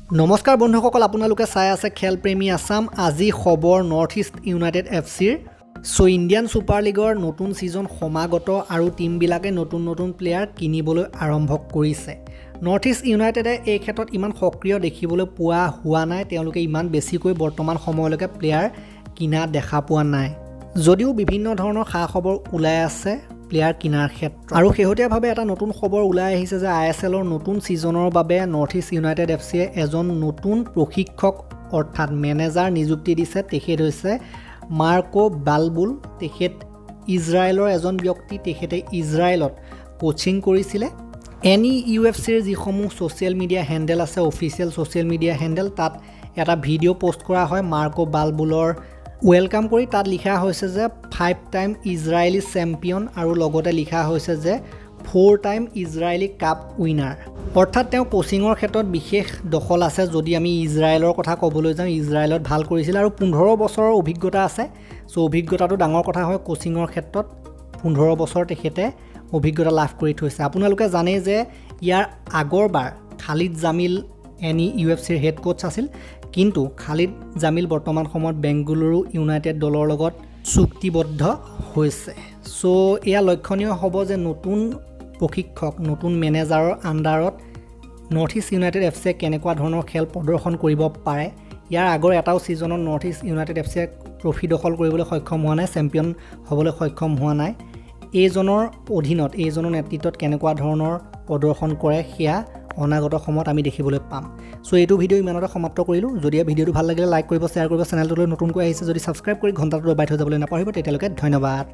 নমস্কাৰ বন্ধুসকল, আপোনালোকে চাই আছে খেলপ্ৰেমী আছাম। আজি খবৰ নৰ্থ ইষ্ট ইউনাইটেড এফ চিৰ। চ' ইণ্ডিয়ান ছুপাৰ লীগৰ নতুন ছিজন সমাগত আৰু টীমবিলাকে নতুন নতুন প্লেয়াৰ কিনিবলৈ আৰম্ভ কৰিছে। নৰ্থ ইষ্ট ইউনাইটেডে এই ক্ষেত্ৰত ইমান সক্ৰিয় দেখিবলৈ পোৱা হোৱা নাই। তেওঁলোকে ইমান বেছিকৈ বৰ্তমান সময়লৈকে প্লেয়াৰ কিনা দেখা পোৱা নাই, যদিও বিভিন্ন ধৰণৰ খা খবৰ ওলাই আছে প্লেয়াৰ কিনাৰ ক্ষেত্ৰত। আৰু শেহতীয়াভাৱে এটা নতুন খবৰ ওলাই আহিছে যে আইএছএলৰ নতুন ছিজনৰ বাবে নৰ্থ ইষ্ট ইউনাইটেড এফ চিয়ে এজন নতুন প্ৰশিক্ষক অৰ্থাৎ মেনেজাৰ নিযুক্তি দিছে। তেখেত হৈছে মাৰ্কো বালবুল। তেখেত ইজৰাইলৰ এজন ব্যক্তি। তেখেতে ইজৰাইলত কোচিং কৰিছিলে। এনইইউএফচিৰ যিসমূহ ছ'চিয়েল মিডিয়া হেণ্ডেল আছে, অফিচিয়েল ছ'চিয়েল মিডিয়া হেণ্ডেল, তাত এটা ভিডিঅ' পষ্ট কৰা হয় মাৰ্কো বালবুলৰ welcome কৰি। তাত লিখা হৈছে যে ফাইভ টাইম ইজৰাইলী চেম্পিয়ন আৰু লগতে লিখা হৈছে যে four time Israeli cup winner। অৰ্থাৎ তেওঁ কোচিঙৰ ক্ষেত্ৰত বিশেষ দখল আছে। যদি আমি ইজৰাইলৰ কথা ক'বলৈ যাওঁ, ইজৰাইলত ভাল কৰিছিল আৰু 15 বছৰৰ অভিজ্ঞতা আছে। চ' অভিজ্ঞতাটো ডাঙৰ কথা হয় কোচিঙৰ ক্ষেত্ৰত। 15 বছৰ তেখেতে অভিজ্ঞতা লাভ কৰি থৈছে। আপোনালোকে জানেই যে ইয়াৰ আগৰবাৰ খালিদ জামিল এনইইউএফচিৰ হেড কোচ আছিল, কিন্তু খালিদ জামিল বৰ্তমান সময়ত বেংগালুৰু ইউনাইটেড দলৰ লগত চুক্তিবদ্ধ হৈছে। চ' এয়া লক্ষণীয় হ'ব যে নতুন প্ৰশিক্ষক, নতুন মেনেজাৰৰ আণ্ডাৰত নৰ্থ ইষ্ট ইউনাইটেড এফ চিয়ে কেনেকুৱা ধৰণৰ খেল প্ৰদৰ্শন কৰিব পাৰে। ইয়াৰ আগৰ এটাও ছিজনত নৰ্থ ইষ্ট ইউনাইটেড এফ চিয়ে ট্ৰফি দখল কৰিবলৈ সক্ষম হোৱা নাই, চেম্পিয়ন হ'বলৈ সক্ষম হোৱা নাই। এইজনৰ অধীনত, এইজনৰ নেতৃত্বত কেনেকুৱা ধৰণৰ প্ৰদৰ্শন কৰে, সেয়া অনাগত সময়ত আমি দেখিবলৈ পাম। চ' এইটো ভিডিঅ' ইমানতে সমাপ্ত কৰিলোঁ। যদি এই ভিডিঅ'টো ভাল লাগিলে লাইক কৰিব, শ্বেয়াৰ কৰিব। চেনেলটোলৈ নতুনকৈ আহিছে যদি ছাবস্ক্ৰাইব কৰি ঘণ্টাটো দবাই থৈ যাবলৈ নাপাহৰিব। তেতিয়ালৈকে ধন্যবাদ।